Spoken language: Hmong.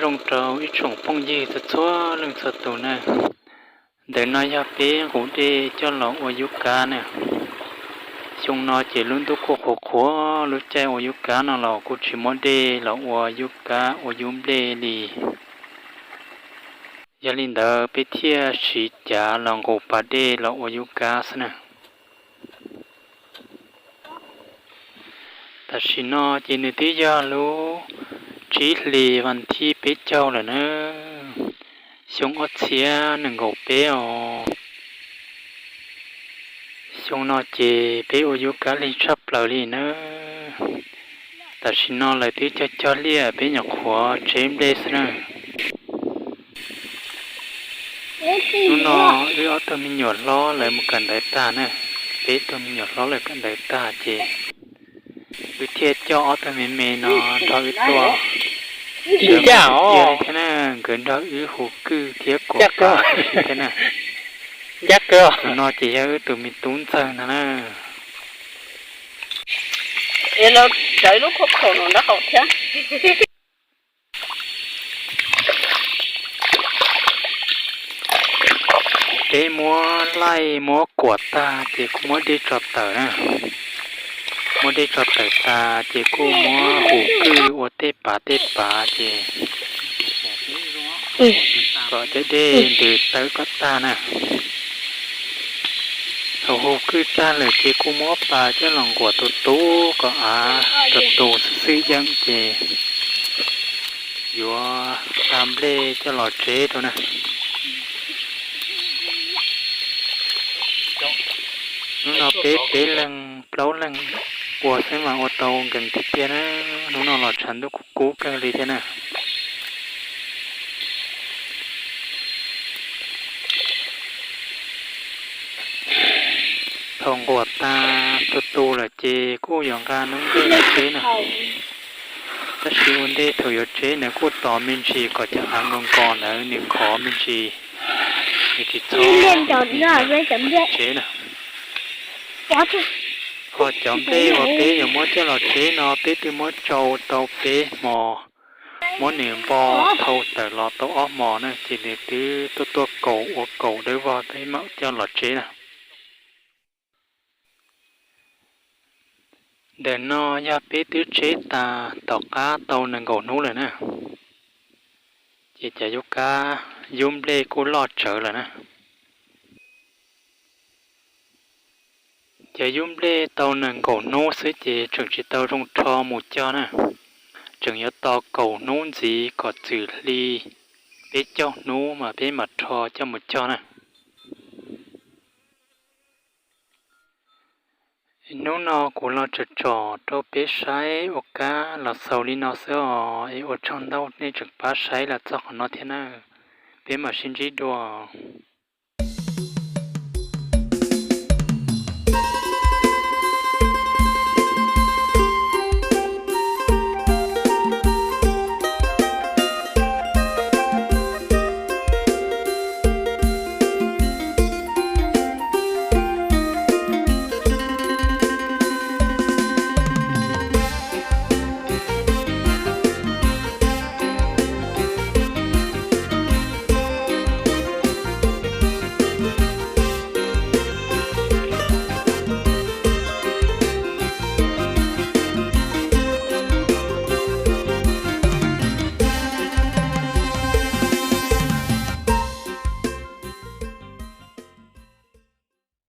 Zoo rau ib tsoom phooj ywg txhua txhua leej txhua tus na. Ntawm no yog peb nqus dej coj los ua yub kab na. Xyoo no ces lub ntuj kuj qhuav qhuav, lub caij ua yub kab no los kuj tsis muaj dej los ua yub kab ua yub nplej li. Yog li ntawd peb thiaj siv cav los nqus pas dej los ua yub kab xwb na. Tam sim no ces nws twb yog lub tsib hlis vas thib peb caug lawm na, xyoo ob txhiab nees nkaum peb os. Xyoo no ces peb ua yub kab lig tshaj plaws li na. Tam sim no lawv twb cog cog liaj, peb nyuam qhuav tseb nplej xwb na. Hnub no wb ob tug me nyuam hlob lawv mus kawm ntawv tag na, peb tug me nyuam hlob lawv kawm ntawv tag ces wb thiaj coj ob tug me me no nrog wb tuaj. Nkawd mus tiag li thiab na, nkawd nrog wb hu kwj thiab kuam pas thiab na. Tus no ces yog wb tus me tub ntxawg no na. Peb muab laij muab kuam tag ces kuj muab dej tso tawm na. Muab dej tso tawm tas ces kuj muab hu kwj ua tej pav tej pav ces kom cov dej ntws tawm kom tag na. Thaum hu kwj tag lawm ces kuj muab pas coj los nquam tus tub kom av tus tus xwb xwb yeej ces yuav xa nplej coj los tseb rau na. Hnub no peb peb leeg plaub leeg ua xwb mas ua tau nkees tiag tiag na. Hnub no los tshav ntuj kub kub kawg li thiab na. Thaum nquam tas tus tus lawm ces kuj yuav nqa noob nplej los tseb na. Tab sis ua ntej thaum yuav tseb ntawd kuj tos me ntsis kom cov av nkaus nkaus ntawd nws khov me ntsis, nws tsis txhob tseb na. Ho cov nplej uas peb yuav muab coj los tseb no peb twb muab tsau tau peb hmo, muab nws npo thau tawm los tau ob hmo na ces nws twb tuaj tuaj kaus ua kaus dawb vog peb mam coj los tseb na. Ntawm no yog peb twb tseb tas tom qab tau nees nkaum hnub lawm na, ces cov yub kab yub nplej kuj loj tsawv lawm na. Cov yub nplej tau nees nkaum hnub xwb ces tseem tsis tau zoo rho mus cog na, tseem yuav tos kaum hnub ntxiv kom txwm hli peb caug hnub mas peb mam rho coj mus cog na. Hnub no kuv los tsom tsom rau peb saib ua kab los xaus li no xwb os, es ua tsaug ntau nej tseem pab saib los txog qhov no thiab na, peb mam sib ntsib dua.